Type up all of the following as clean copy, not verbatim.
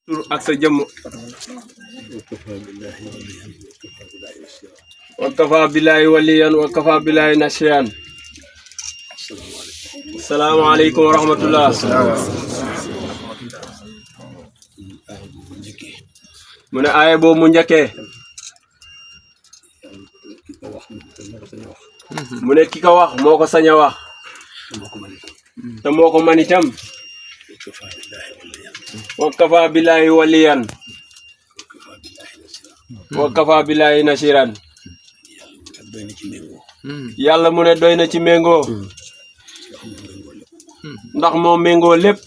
tur ak sa jëmm wa kafa billahi waliyan wa kafa billahi nasiyan. Assalamualaikum warahmatullah. mu ne aaya boobu mu njëkkee mu ne ki ko wax moo ko sañ a wax te moo ko man itam wa kafa billahi waliyan wa kafa billahi nasiran. yàlla mu ne doy na ci méngoo ndax moo méngoo lépp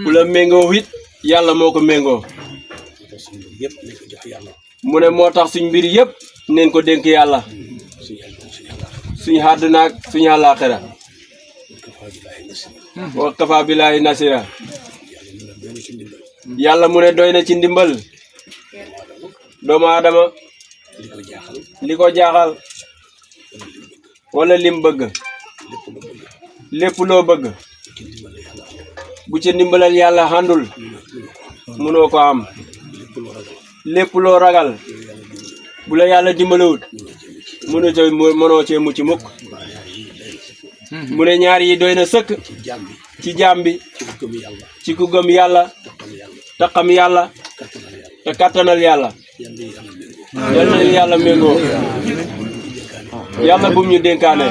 ku la méngoo it yàlla moo ko méngoo mu ne moo tax suñ mbir yëpp neen ko dénk yàlla suñ àdduna ak suñ àllaaxira wa kafa billahi nasira. yàlla mu ne doy na ci ndimbal doomu aadama li ko jaaxal wala lim bëgg lépp loo bëgg bu ci ndimbalal yàlla handul mënoo ko am lépp loo ragal bu la yàlla dimbalewut mënoo cee mucc mukk. mu ne ñaar yi doy na sëkk ci jaam bi ci ku gëm yàlla te xam yàlla te kattanal yàlla. yal na yàlla méngoo yàlla bu ñu dénkaane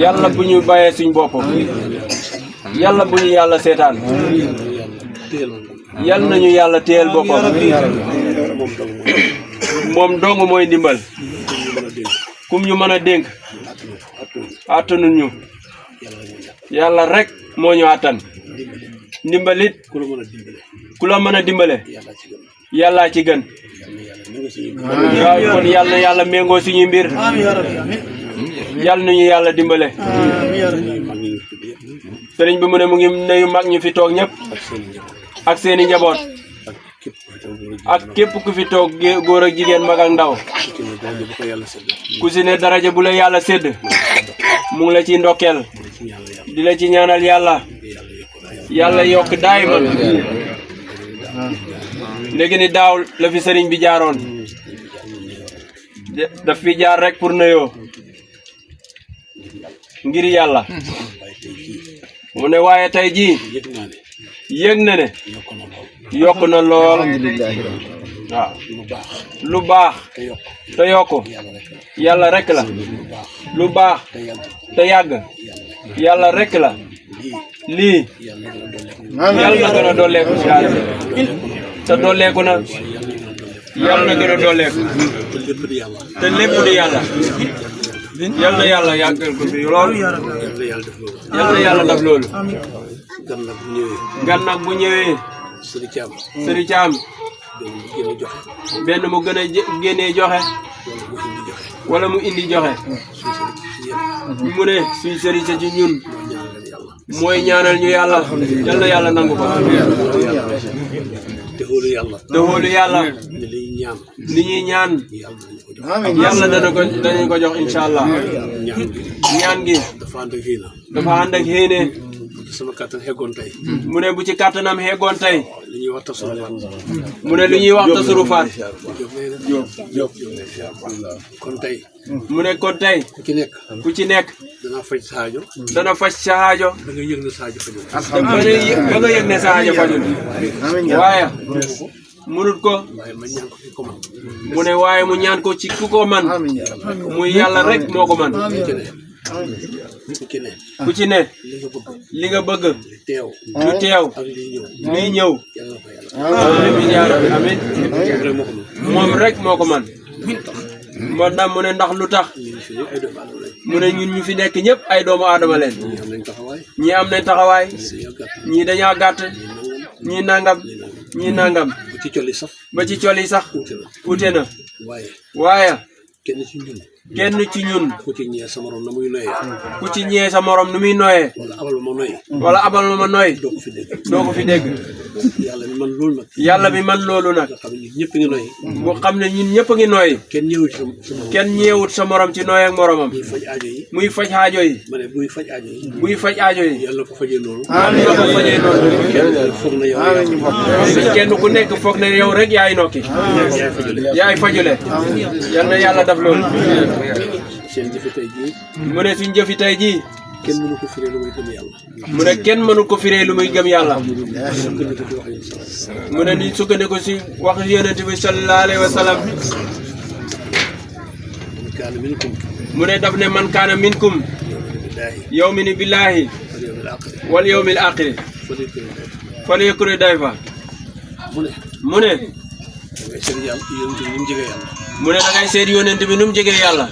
yàlla bu ñu bàyyee suñ bopp yàlla bu ñu yàlla seetaan yal nañu yàlla téyel boppam moom dong mooy ndimbal kum ñu mën a dénk àttanul ñu yàlla rek moo ñu àttan ndimbalit ku la mën a dimbale yàlla ci gën. waaw kon yàlla na yàlla méngoo suñu mbir yàlla nañu yàlla dimbale. sëriñ bi mu ne mu ngi nuyu mag ñu fi toog ñëpp ak seeni njaboot ak képp ku fi toog góor ak jigéen mag ak ndaw ku si ne daraja bu la yàlla sédd mu ngi la ci ndokkeel di la ci ñaanal yàlla yokk daay ma. léegi ni daaw la fi sëriñ bi jaaroon daf fi jaar rek pour nuyoo ngir yàlla mu ne waaye tey jii yëg na ne yokk na lool. waaw lu baax te yokku yàlla rek la lu baax te yàgg yàlla rek la. lii yàlla na gën a dolleeku te dolleeku na yàlla na gën a dolleeku te lépp di yàlla yal na yàlla yàggal ko fi lool yal na yàlla def loolu. gan nag bu ñëwee Sëriñ Caam benn mu gën a génnee joxe wala mu indi joxe mu ne suñ sëriñ sa ci ñun mooy ñaanal ñu yàlla yal na yàlla nangu ko te xoolu yàlla li ñuy ñaan yàlla danañ ko jox incha allah. ñaan gi dafa ànd ak xéene sama kàttan xeggoon tey mu ne bu ci kàttanam xeggoon tey li ñuy wax tasarrufaat mu ne lu ñuy wax tasarrufaat kon tey mu ne kon tey ku ci nekk dana faj sa aajo da nga yëg ne sa aajo fajul ba nga yëg ne sa aajo fajul waaye munut ko mu ne waaye mu ñaan ko ci ku ko man muy yàlla rek moo ko man. ku ci ne li nga bëgg lu teew luy ñëw amiin moom rek moo ko man. moo tax mu ne ndax lu tax mu ne ñun ñu fi nekk ñëpp ay doomu aadama leen ñii am nañ taxawaay ñii dañoo gàtt ñii nangam ba ci col yi sax ute na waaye kenn ci ñun ku ci ñee sa morom na muy noyee ku ci ñee sa morom nu muy noyee wala abal ma noy wala abal ma noy doo ko fi dégg yàlla mi man loolu nag nga xam ne ñëpp ngi noy bu xam ne ñun ñëpp a ngi noy kenn ñëwut sa morom ci noy ak moromam muy faj aajo yi muy faj aajo yi ma ne buy faj aajo yi buy faj aajo yi yàlla ko fajee noonu yàlla ko fajee noonu foog na yow kenn ku nekk foog ne yow rek yaay nokki yaay fajule yal na yàlla def loolu seen jëfe tey jii mu ne suñ jëfi tey jii kenn mënu ko firee lu muy gëm yàlla mu ne kenn mënu ko firee lu muy gëm yàlla mu ne ni sukkandiku si wax yonent bi sallallahu alayhi wa sallam kaana minkum mu ne daf ne man kaana minkum yawmini billahi wal yawmil aaxiri falyakrim dayfa mu ne mu ne da ngay seet yonent bi nu mu jege yàlla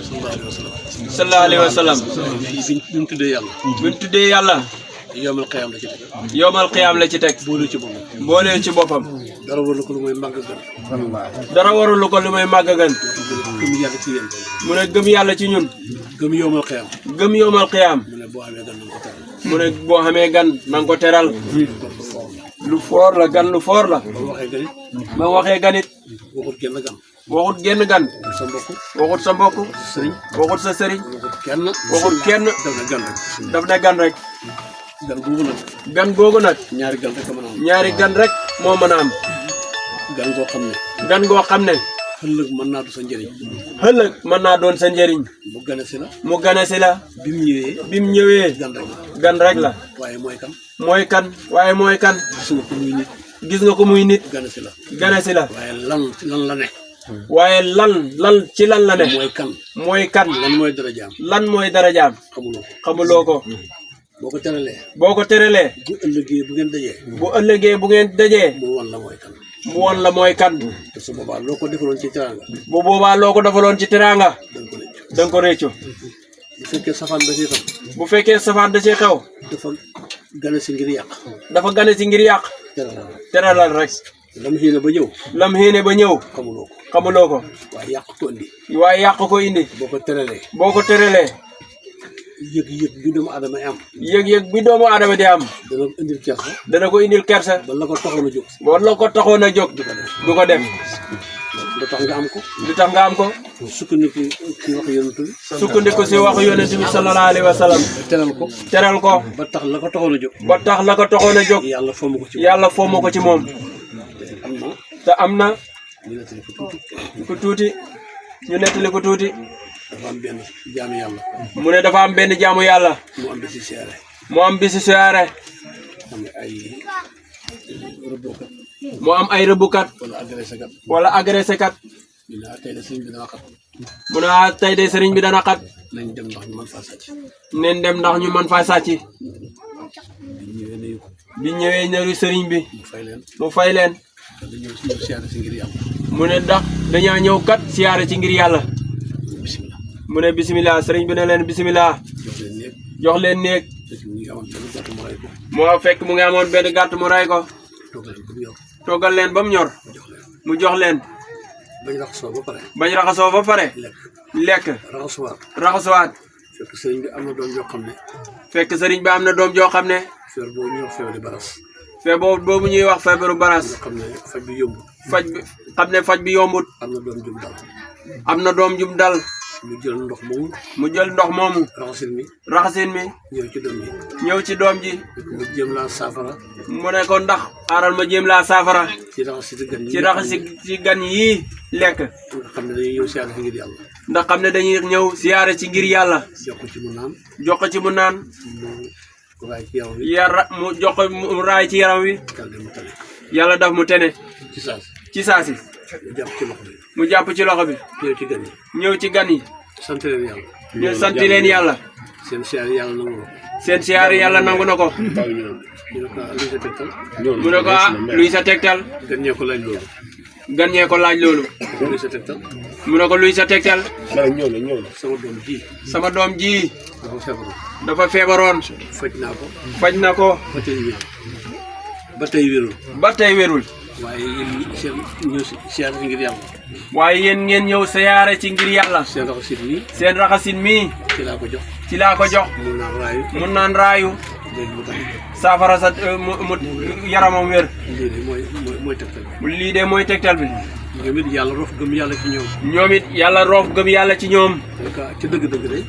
sallallahu alayhi wa sallam bi ñu tuddee yàlla buñ tuddee yàlla yowmal qiyaam la ci teg yowmal qiyaam la ci teg boole ci boppam dara warul ko lu mooy màgg gan dara warul ko lu mooy màgg gan gëm yàlla ci yéen mu ne gëm yàlla ci ñun gëm yowmal qiyaam gëm yowmal qiyaam mu ne boo xamee gan na nga ko teral mu ne boo xamee gan na nga ko teral lu foor la gan lu foor la ba waxee ganit waxut genn gan waxut genn gan sa mbokk waxut sa mbokk sëriñ waxut sa sëriñ waxut kenn daf ne gan rek gan googu nag gan googu nag ñaari gan rek a mën a am ñaari gan rek moo mën a am gan goo xam ne gan goo xam ne ëllëg mën naa du sa njëriñ ëllëg mën naa doon sa njëriñ mu gane si la mu gane si la bi mu ñëwee gan rek la waaye mooy kan waaye mooy kan gis nga ko muy nit gane si la waaye lan la ne waaye lan ci lan la ne mooy kan lan mooy darajaam xamuloo ko boo ko teralee bu ëllëgee bu ngeen dajee mu won la mooy kan te su boobaa loo ko defaloon ci teraanga bu boobaa loo ko defaloon ci teraanga danga ko réccu bu fekkee safaan da ciy xew bu fekkee safaan da ciy xew dafa gane si ngir yàq teralal rek lam xiine ba ñëw xamuloo ko waaye yàq ko indi boo ko teralee yëg-yëg bi doomu aadama am yëg-yëg bi doomu aadama di am dana ko indil kersa ba la ko taxoon a jóg du ko def lu tax nga am ko sukkandiku si wax yonent bi sallallahu alayhi wa sallam teral ko ba tax la ko taxoon a jóg yàlla fomm ko ci moom te am na ku tuuti ñu nettali ko tuuti dafa am benn jaamu yàlla mu ne dafa am benn jaamu yàlla mu am bisi siyaare mu am ay rëbbukat wala agressé kat mu ne tey de sëriñ bi dana xat nañ dem ndax ñu mën faa sàcc bi ñëwee ñëru sëriñ bi mu fay leen mu ne ndax dañaa ñëw kat siyaare ci ngir yàlla mu ne bisimilah sëriñ bi ne leen bisimilah jox leen néeg moo fekk mu ngi amoon benn gàtt mu ray ko toggal leen ba mu ñor mu jox leen bañ raxasoo ba pare lekk raxasuwaat fekk sëriñ bi am na doom joo xam ne feebar boobu ñuy wax feebaru baras faj bi yombut am na doom jum dal mu jël ndox moomu raxasin mi ñëw ci doom ji mu ne ko ndax aaral ma jéem laa saafara ci raxasi ci gan yii lekk ndax xam ne dañuy ñëw siyaare ci ngir yàlla jox ko ci mu naan mu jox ko mu raay ci yaram wi yàlla daf mu tene ci saasi mu jàpp ci loxo bi ñëw ci gan yi ñu sant leen yàlla seen siyaare yàlla nangu na ko mu ne ko luy sa tegtal gan ñee ko laaj loolu mu ne ko luy sa tegtal sama doom ji dafa feebaroon faj na ko ba tey wérul waaye yéen ñi seen ñëw si siyaare si ngir yàlla. waaye yéen ngeen ñëw siyaare ci ngir yàlla. seen raxasit mi. seen raxasin mii. ci laa ko jox. ci laa ko jox. mun naan raayu. mun naan raayu. léegi mu tax. saafara sa mu yaramam wér. lii de mooy tegtal bi. lii de mooy tegtal bi. ñoom it yàlla roof gëm yàlla ci ñoom. ñoom it yàlla roof gëm yàlla ci ñoom. ca dëgg-dëgg de.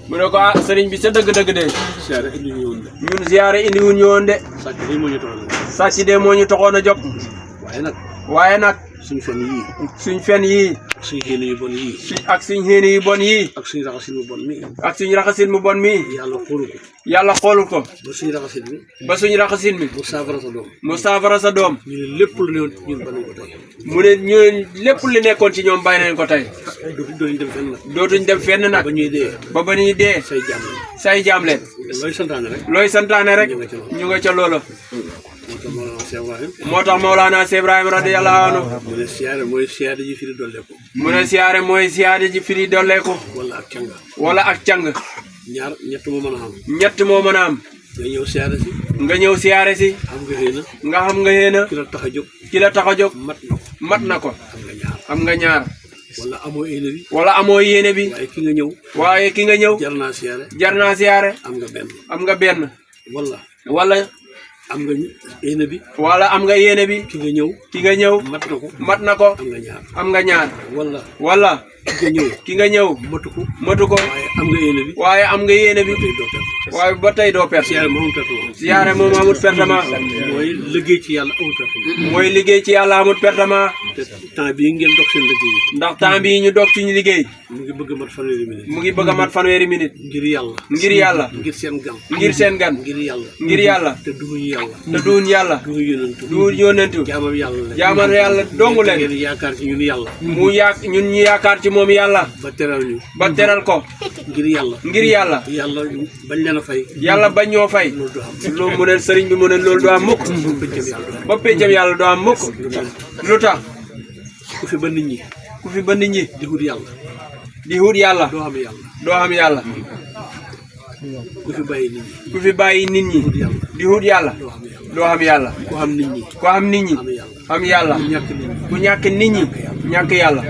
mu ne ko ah sëriñ bi sa dëgg-dëgg de. siyaare indi ñu woon de. ñun siyaare indi wuñ ñu woon de. sàcc de moo ñu taxoon a. sàcc de moo ñu taxoon a jóg. waaye nag. suñ fen yii. suñ fen yii. suñ xéene yu bon yii. ak suñ xéene yu bon yii. ak suñ raxasin mu bon mii. ak suñ raxasin mu bon mii. yàlla xoolu ko. yàlla xoolul ko. ba suñ raxasin mi. ba suñ raxasin mi. mu saafara sa doom. mu saafara sa doom. ñu ne lépp lu ne ñun ba nañ ko tey. mu ne ñun lépp li nekkoon ci ñoom bàyyi nañ ko tey. dootuñ dem fenn nag. dootuñ dem fenn nag. ba ñuy dee. ba ñuy dee. say jaam leen. say jaam leen. looy santaane rek. looy santaane rek. ñu nga ca loola. moo tax Mawlana Cheikh Ibrahima radiyallahu anhu. mu ne siyaare mooy siyaare ji firi dolleeku. mu ne siyaare mooy siyaare ji firi dolleeku. wala ak càng. wala ak càng. ñett moo mën a am. ñett moo mën a am. nga ñëw siyaare si. nga ñëw siyaare si. xam nga xëy na. nga xam nga xëy na. ki la tax a jóg. ki la tax a jóg. mat na ko. am nga ñaar. am nga ñaar. wala amoo yéene bi. wala amoo yéene bi. waaye ki nga ñëw. waaye ki nga ñëw. jar naa siyaare. jar naa siyaare. am nga benn. am nga benn. wala. am nga yéene bi. wala am nga yéene bi. ki nga ñëw. ki nga ñëw. mat na ko. am nga ñaar. am nga ñaar. wala. ki nga ñëw. matu ko. waaye am nga yéene bi. waaye am nga yéene bi. waaye ba tey doo perte. siyaare moom amut pertement. mooy liggéey ci yàlla amut pertement. mooy liggéey ci yàlla amut pertement. te temps bii ngeen dog seen liggéey. ndax temps bii ñu dog ci ñu liggéey. mu ngi bëgg a mat fanweeri minute. mu ngi bëgg a mat fanweeri minute. ngir yàlla. ngir yàlla. ngir seen gan. ngir seen gan. ngir yàlla. ngir yàlla. te duñu yàlla. te duñu yàlla. duñu yónentu. jaamam yàlla la. jaamam yàlla dong leen. ngeen yaakaar ci ñun yàlla. ñun ñu yaakaar ci moom yàlla. ba teral ñu. ba teral ko. ngir yàlla. ngir yàlla. yàlla bañ leen a fay. yàlla bañ ñoo fay. loolu mu ne sëriñ bi mu ne loolu du am mukk. ba péncam yàlla du am mukk. lu tax. ku fi ba nit ñi. ku fi ba nit ñi. di wut yàlla. di wut yàlla. doo xam yàlla. doo xam yàlla. ku fi bàyyi nit ñi. ku fi bàyyi nit ñi. di wut yàlla. doo xam yàlla. ku xam nit ñi. ku xam nit ñi. xam yàlla. ku ñàkk nit ñi. ñàkk yàlla.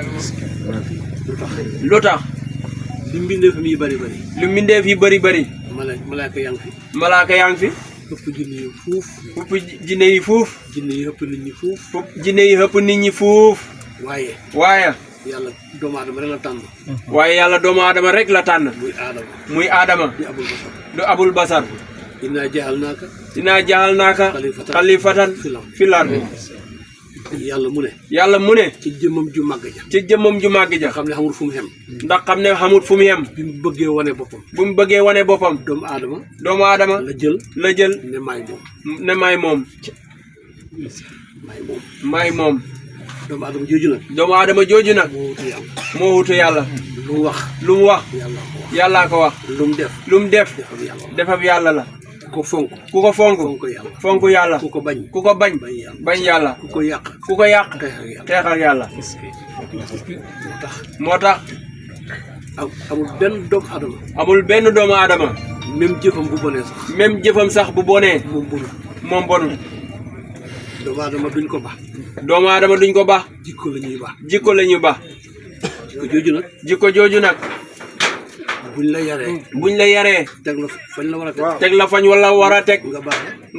lu tax. lu mbindeef yi bari bari. lu mbindeef yi bari bari. malaaka yaa ngi fi. malaaka yaa ngi fi. ëpp jinne yi fuuf. ëpp jinne yi fuuf. jinne yi ëpp nit ñi fuuf. jinne yi ëpp nit ñi fuuf. waaye. yàlla doomu aadama rek la tànn. waaye yàlla doomu aadama rek la tànn. muy aadama. du abul basar. innaa ja'alnaaka. innaa ja'alnaaka. xalifatan fil ardi. yàlla mu ne. yàlla mu ne. ci jëmmam ju màgg ja. ci jëmmam ju màgg ja. xam ne xamul fu mu xem. ndax xam ne xamul fu mu yem. bi mu bëggee wane boppam. bu mu bëggee wane boppam. doomu aadama. doomu aadama. la jël. ne maay moom. ne maay moom. maay moom. doomu aadama jooju nag. doomu aadama jooju nag. moo wutu yàlla. lu mu wax. lu mu wax. yàllaa ko wax. lu mu def. lu mu def. defab yàlla la. ku ko fonk. ku ko fonk. fonk yàlla. ku ko bañ. ku ko bañ. bañ yàlla. ku ko yàq. ku ko yàq. xeex ak yàlla. moo tax. amul benn doomu aadama. amul benn doomu aadama. même jëfam bu bonee sax. même jëfam sax bu bonee. moom bonul. doomu aadama duñ ko baax. doomu aadama duñ ko baax. jikko la ñuy baax. jikko la ñuy baax. jikko jooju nag. jikko jooju nag. buñ la yaree. buñ la yaree. teg la fañ la war a teg. teg la fañ wala war a teg.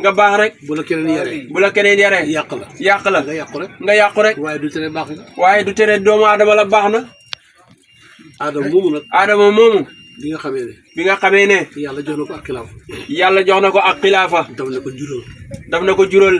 nga baax rek. bu la keneen yaree. bu la keneen yaree. yàq la. yàq la. nga yàqu rek. nga yàqu rek. waaye du tere baax nga. waaye du tere doomu aadama la baax na. aadama moomu nag. aadama moomu. bi nga xamee ne. bi nga xamee ne. yàlla jox na ko ak xilaafa. yàlla jox na ko ak xilaafa. daf na ko jural. daf na ko jural.